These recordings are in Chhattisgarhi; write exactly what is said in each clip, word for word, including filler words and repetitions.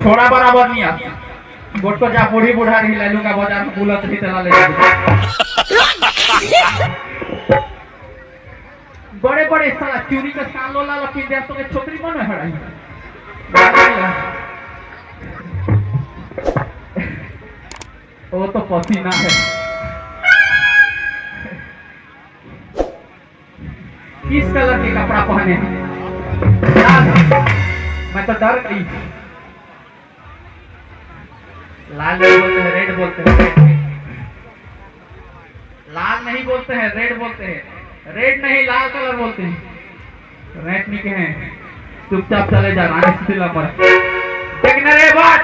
छोड़ा बराबर नहीं आ। गोटको जा बूढ़ी बूढ़ा रही, लालू का बाजार में बुलत रही, तेला ले जा। बड़े बड़े साला चूड़ी के सालो लाला पिंजर तो के छोकरी मन हड़ाई। वो तो पसीना है। किस कलर के कपड़ा पहने हैं? लाल। मैं तो डर गई। लाल नहीं बोलते हैं, रेड बोलते हैं। लाल नहीं बोलते हैं, रेड बोलते हैं। रेड नहीं, लाल कलर बोलते हैं। रेड नहीं कहे, चुपचाप चले जा, रानी सुशीला पर। देखने रे बात,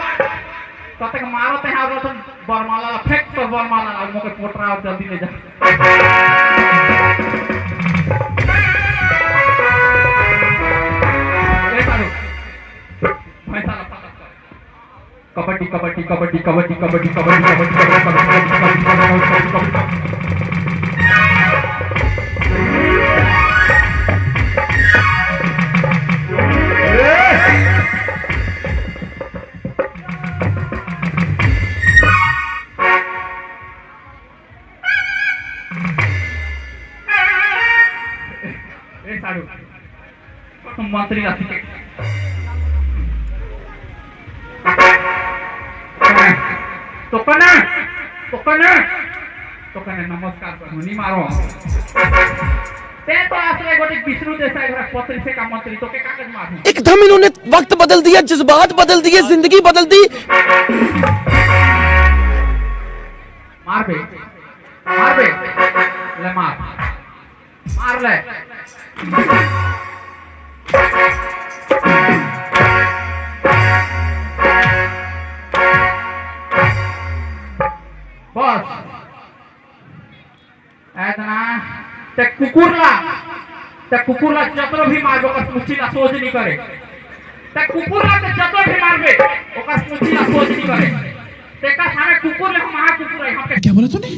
तब तक मारो ते हाथ रतन बरमाला ला, फेंक तो बरमाला ला, मुंह के पोटरा और जल्दी ले जा। ले सारू, भाई साहब। कबड्डी, कबड्डी, कबड्डी। ए सारू, मंत्री रथी के। तो कने, तो कने, तो कने नमस्कार कर, मुनी मारो। ते तो आश्रय गोटे विष्णु जैसा एक पत्री से का मंत्री, तो के कागज मारू। एकदम इन्होंने वक्त बदल दिया, जज्बात बदल दिए, जिंदगी बदल दी। मार बे, मार बे, ले मार। मार ले। बस। इतना ते कुकुर ला, ते कुकुर ला जतरो भी मारबे, ओकर मुच्ची ला सोझ नहीं करे। ते कुकुर ला ते जतरो भी मारबे, ओकर मुच्ची ला सोझ नहीं करे। तेकर सामने कुकुर ले हम महा कुकुर है, हम के क्या बोला तूने?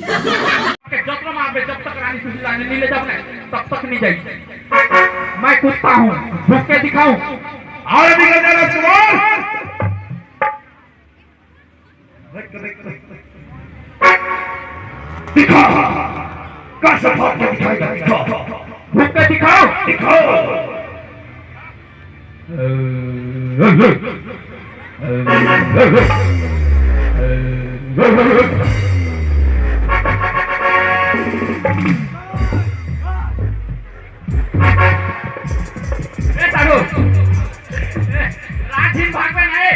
के जतरा मारबे, जब तक रानी सुशीला ने नहीं ले जाओ ना, तब तक नहीं जाई। मैं कुत्ता हूँ, भूख के दिखाऊं। और भी गंजा राजकुमार। दिखा, कैसे भाग के दिखाएगा, दिखा। भूख के दिखाओ। दिखाओ। ए, साढ़ू। ए, रात दिन भागबे ना, ए।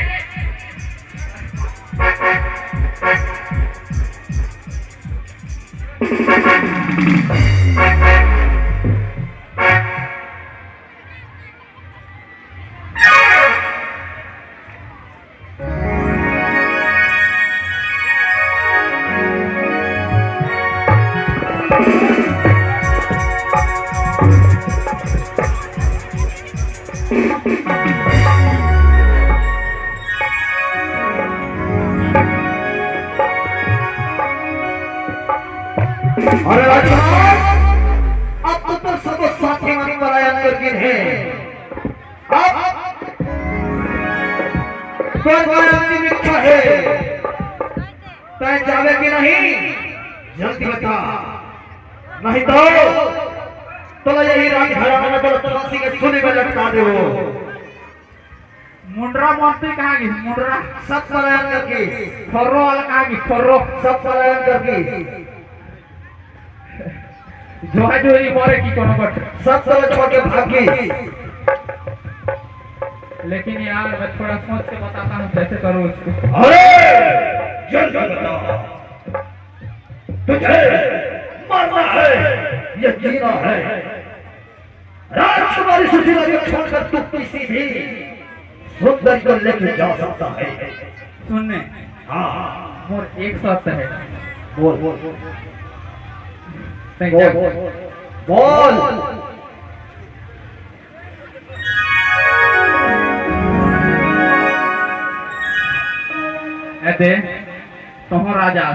अरे राजकुमार, अब तो तोर सब साथी मन पलायन कर गिन हे। अब तोर अंतिम इच्छा हे, तैं जाबे कि नहीं, जल्दी बता, नहीं तो तोला यही राजघराना में तोला फांसी के सूली में लटका देबो। मुंडरा मंत्री कहाँ गिस? मुंडरा। सब पलायन कर गिस। फर्रो वाला कहाँ गिस? फर्रो। सब पलायन कर गिस। जोहा जोरी मरे कि कोनो बट। सब तरह छोड़ के भाग गिस। लेकिन यार, मैं थोड़ा सोच के बताता हूँ कैसे करो उसको। अरे, जल्दी बता। तुझे मरना है या जीना है? राजकुमारी सुशीला को छोड़कर तू किसी भी सुंदरी को लेके जा सकता है। सुन ने। हाँ। मोर एक शर्त है। बोल, बोल, बोल। तैं बोल, जा। बोल। ए दे। तोहो राजा।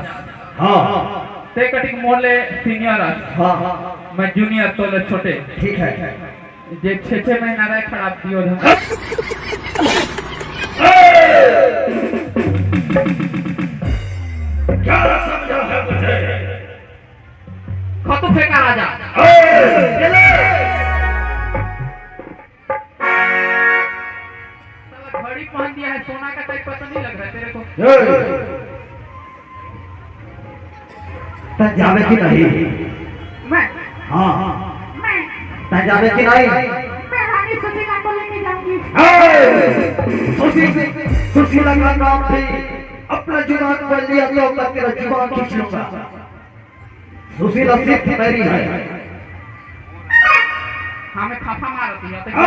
हाँ। ते कटिक मोर ले senior आस। हाँ। मैं junior, तो ले छोटे। ठीक है। जे छे छे महीना रहे खराब दियो धन। आजा। ए, ये ले। साला घड़ी पहन दिया है, सोना का टाइप पता नहीं लग रहा है तेरे को। ए, तै जाबे कि नहीं? मैं? हाँ। मैं? तै जाबे कि नहीं? मैं रानी सुशीला को लेके जाऊंगी। ए, सुशील, सुशीला का नाम भी अपना जुबान पर लिया तो मैं तेरा जुबान खींच लूंगा। सुशीला सिर्फ मेरी है। हाँ, मैं फाफा मारती हूँ, तो ए,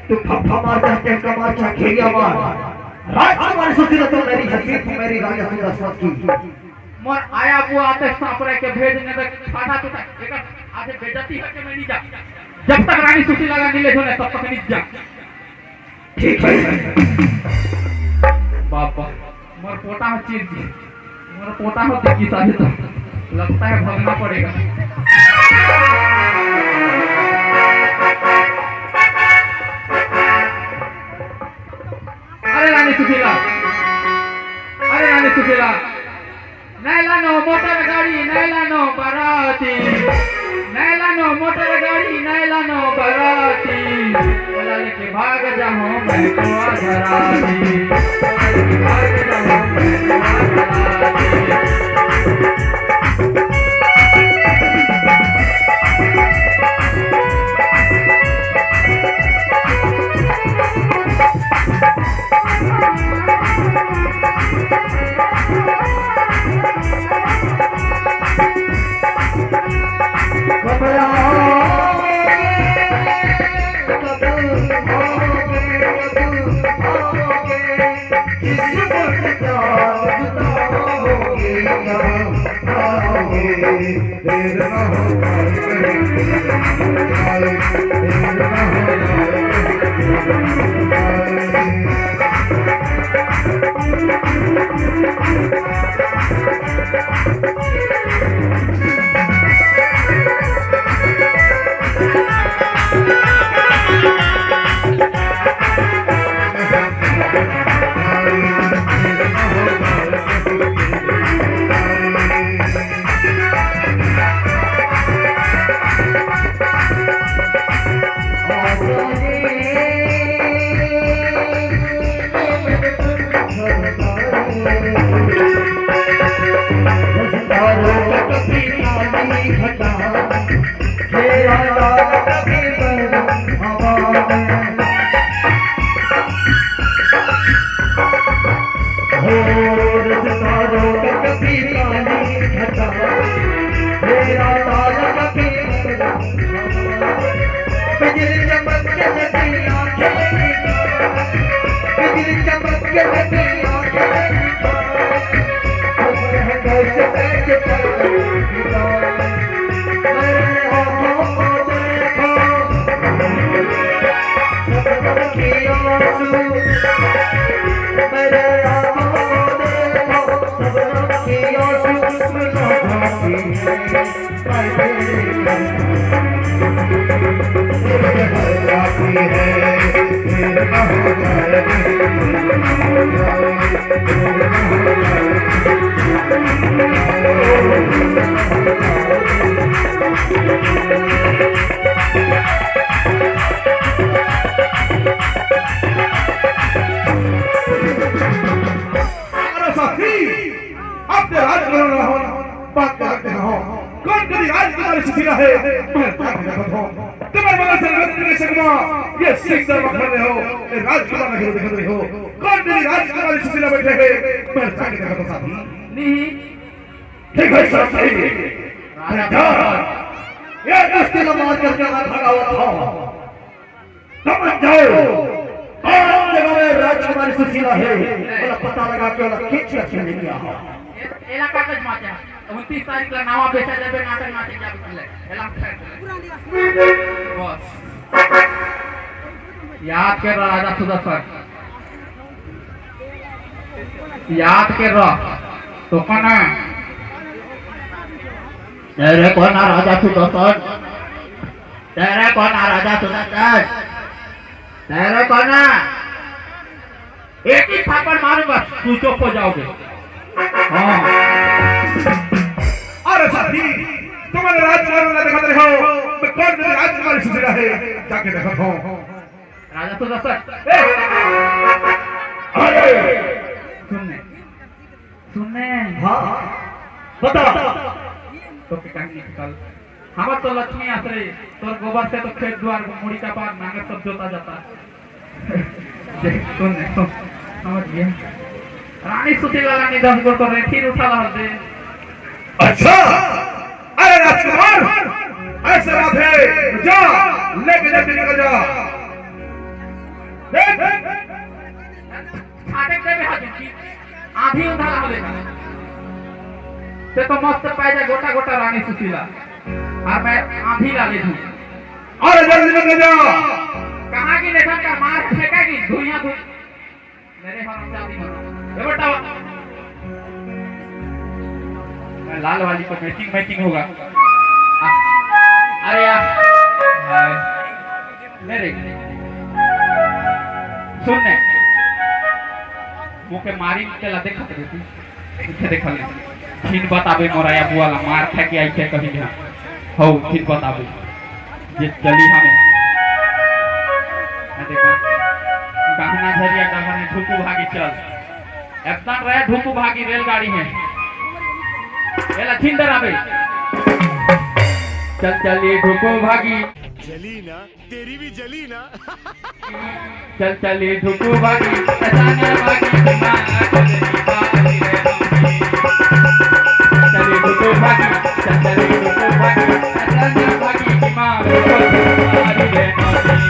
तू फाफा मार, चाहे टेंका मार, चाहे घेरिया मार, राजकुमारी सुशीला तो मेरी है, सिर्फ मेरी राजा सुदर्शन की। मोर आया वो आते सांपरे के भेज ने तक फाटा तो तक एक आधे बेइज्जती है कि मैं नहीं जा। जब तक रानी सुशीला का नहीं ले जाने, तब तक नहीं जा। ठीक है। बाबा, मोर पोता हो चीर जी, मोर पोता हो देखी साथे तो लगता है भागना पड़ेगा। अरे रानी सुशीला, अरे रानी सुशीला, नैला नो मोटर गाड़ी, नैला नो बाराती, नैला नो मोटर गाड़ी, नैला नो बाराती, ओला लेके भाग जाहूं मैं तो आधा राती, ओला लेके भाग जाहूं मैं तो आधा राती। अरे साथी, अब ते राजकुमार रहो, बात करते रहो। कौन तेरी राजकुमारी सुशीला है, मैं ताकि देखत हो। तुम्हारे बगल से रत्न के संगमा, ये सिकंदर बखर रहे हो, ये राजकुमार नहीं देखत रहे हो। कौन तेरी राजकुमारी सुशीला बैठे है, मैं ताकि देखत हो साथी। नहीं। ठीक है साथी, मैं जा रहा हूँ। ये दुष्ट मार करके मैं भगावत हूँ। समझ जाओ, कौन जगह में राजकुमारी सुशीला है, ओला पता लगा के ओला खींच के लेके आओ। ए-, एला कागज माचा, उनतीस तारीख ला नावा बेचा जाबे, नाटक नाचे जाबे, ले, एला फेंक दे। बस। याद कर रहा राजा सुदर्शन। याद कर रहा। तो कौन है? तेरे कौन है राजा सुदर्शन? तेरे कौन आ राजा सुदर्शन? तेरे कौन आ? एक ही थापड़ मारूंगा, तू चुप हो जाओगे। हाँ। अरे साथी, तुम्हारे राजकुमार ला देखत रहो, मैं कौन मेरे राजकुमारी सुशीला है, जाके देखत हूँ। राजा सुदर्शन, ए! अरे! सुन ने, सुन ने। हाँ, बता। तो के कहानी निकल। हमर तो लक्ष्मी आसरे, तोर गोबर से तो खेत द्वार, मुड़ी का पार, नांगर सब जोता जाता। देख, सुन ने, सुन, समझ गया। रानी सुशीला रानी दस गो तो रेठी उठा ला दे। अच्छा, अरे राजकुमार, ऐसे बात है, जा, लेके जा, लेके जा। देख, छाटे के देबे हाथ की, आंधी उठा ला ले। ते तो मस्त पाए जा गोटा गोटा रानी सुशीला, और मैं आंधी ला ले दूं। अरे जल्दी लेके जा। कहाँ की देखा का मार फेंका की धुइयां धुइयां। मेरे हरामजादी मत। ये बेटा। मैं लाल वाली को मैचिंग मैचिंग होगा। आ, अरे यार। हाय। मेरे। सुन ने। मुके मारी के ला देखत रहती। इथे देखल नहीं। फिर बताबे मोरा या बुआ ला मार खा के आई थे कहीं यहाँ। हो, फिर बताबे। ये चली हमें। मैं देखा। गहना धरिया डहर में ढुकू भागी चल। एकदम रहे ढुकू भागी रेलगाड़ी में। ये ला छिन डराबे। चल चली ढुकू भागी। जली ना, तेरी भी जली ना। चल चली ढुकू भागी, अचानक भागी, दिमाग चली भागी रे नौमी। चली ढुकू भागी, चल चली ढुकू भागी, अचानक भागी, दिमाग चली भागी रे नौमी।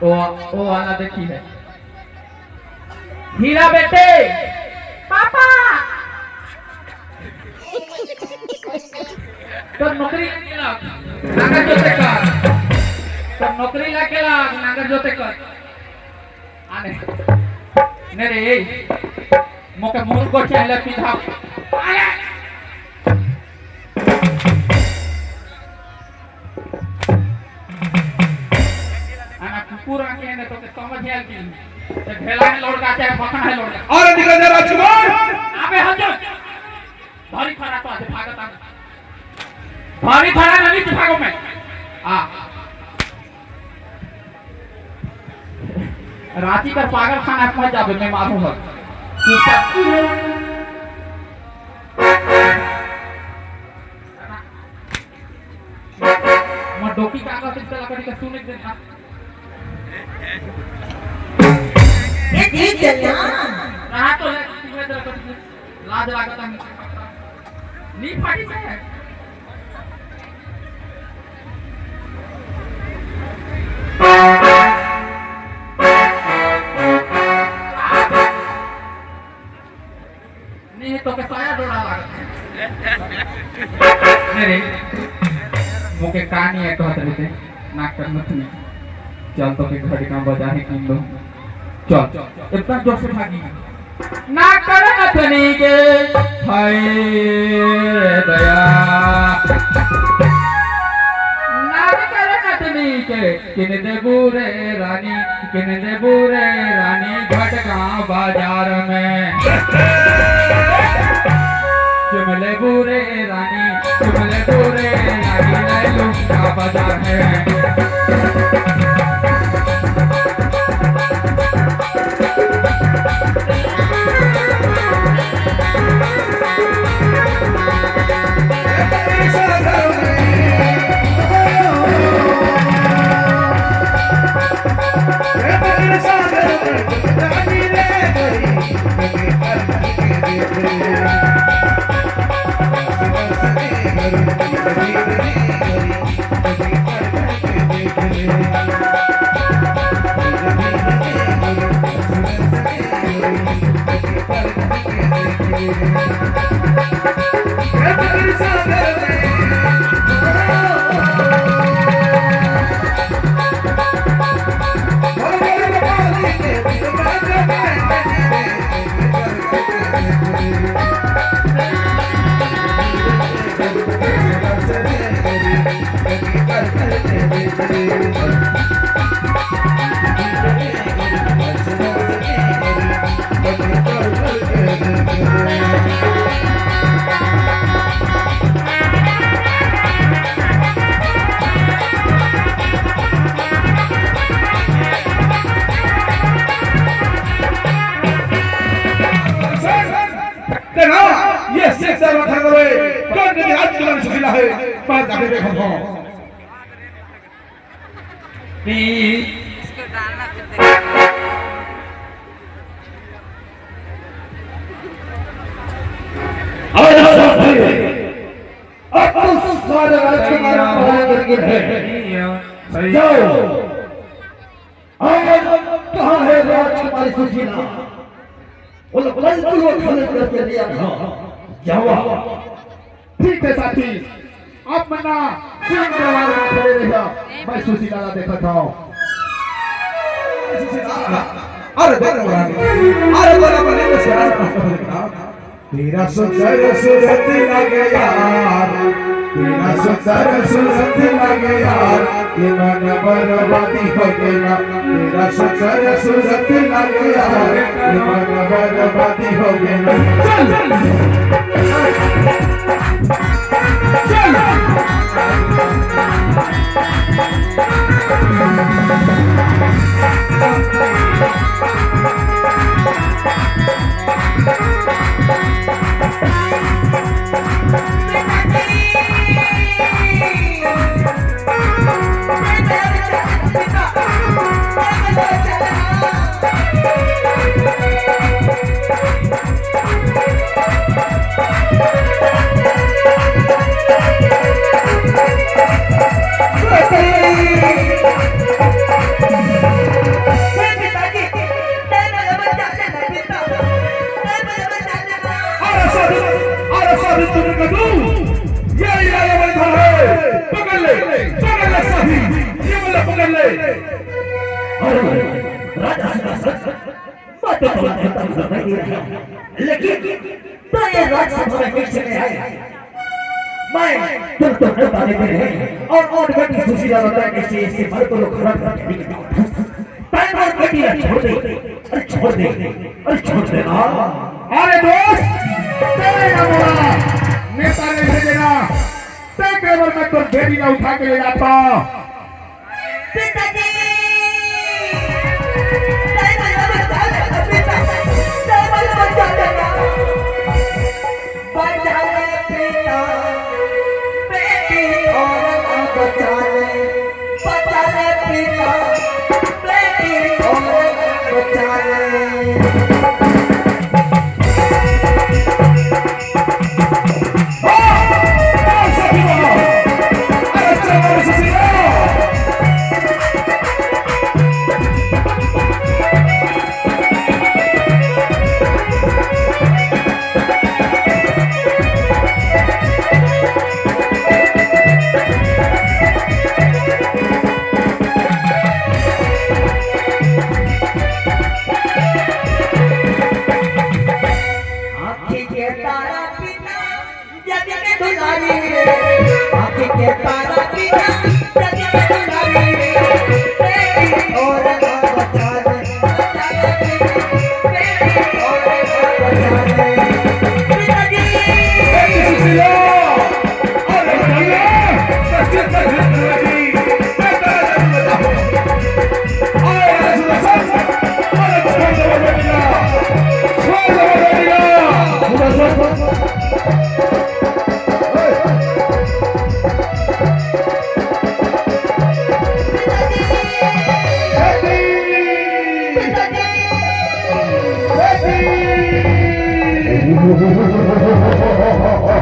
ओ, ओ वाला देखी है। हीरा बेटे। पापा। तोर नौकरी लागेला, नांगर जोते कर। तोर नौकरी लागेला, नांगर जोते कर। आने। ने रे, मोके मुंह को चहले पीधा। आने। खेल की। ते भेला है लौट का, चाहे फखना है लौट का। अरे निकल जा राजकुमार। अबे हट जा। भारी खरा तो आज भागत आ। भारी खरा नहीं तो भागो मैं। आ। रांची कर पागल खाना पहुंच जाबे, मैं मारू हर। चुपचाप। मैं डोकी का आवाज इसका लगा दिखा, सुने दे ना। ये ठीक है ना? कहा तो है, तुम्हें तो कुछ लाज लागत नहीं। नहीं फाटी से। नहीं तो के साया डोरा लागत। नहीं रे, मोके का नहीं है कहत रहते, नाक कर मत नहीं। चल तो के घड़ी का बजा है किन दो। चल, इतना जोर से भागी। नाक कर मत नहीं के, हाय रे दया। नाक कर मत नहीं के, किन देबू रे रानी, किन देबू रे रानी घटगांव बाजार में। चुम लेबू रे रानी, चुम लेबू रे रानी, ले लूंगा बाजार में। देखा, ये सिक्सर रखा गए, कौन के आज कौन सुशीला है, पर जाके देखो। अरे साहब, अब तो सारे राजकुमार पढ़ाई करके है। जाओ। और कहाँ है राजकुमारी सुशीला? वो लोग बिल्कुल वो खाली करके लिया था। जाओ। ठीक है साथी, अब मन्ना सिंह दरबार में खड़े रहिया, मैं सुशीला ला देखत हूँ। अरे देखो रानी, अरे बोला बोले तो शराब। तेरा सुंदर सूरत लगे यार, तेरा सुंदर सूरत लगे यार, ये मन बर्बादी हो गया। तेरा सुंदर सूरत लगे यार, ये मन बर्बादी हो गया। चल। अरे साबित, अरे साबित तुमने कहा तू, ये इलाका में इधर है, पकड़ ले, पकड़ ले साहिब, ये वाला पकड़ ले। अरे राजा, मैं तो तुम्हारे तक नहीं रहा, लेकिन तो ये राजसभा में कैसे में आए? मैं तुम तो नहीं पाने के रहे और, और बेटी सुशीला बता कैसे इससे मर को लोग खराब करके निकलता हूँ। तैं मोर बेटी ला छोड़ दे, अरे छोड़ दे, अरे छोड़ दे ना। अरे दोस्त, तें ना मोला नेता ले भेजे ना, तें केवल मैं तोर बेटी ला उठा के ले जाता। पिताजी, तैं मोला बचा ले, पिता, तैं मोला बचा ले ना। बचा ले पिता, बेटी औरत बचा ले, बचा ले पिता, बेटी औरत बचा ले। आँखी के तारा पिता, जग के दुलारी रे। आँखी के तारा पिता, जग के दुलारी रे। बेटी और बचा ले, बचा ले, बेटी और बचा ले। पिताजी। अरे भैया, सच्चे सच्चे लगी, मैं तेरा जन्म बताऊं।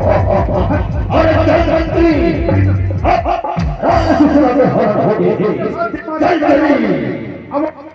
अरे प्रधानमंत्री, अब राजसभा में हरण हो गए। जय जय।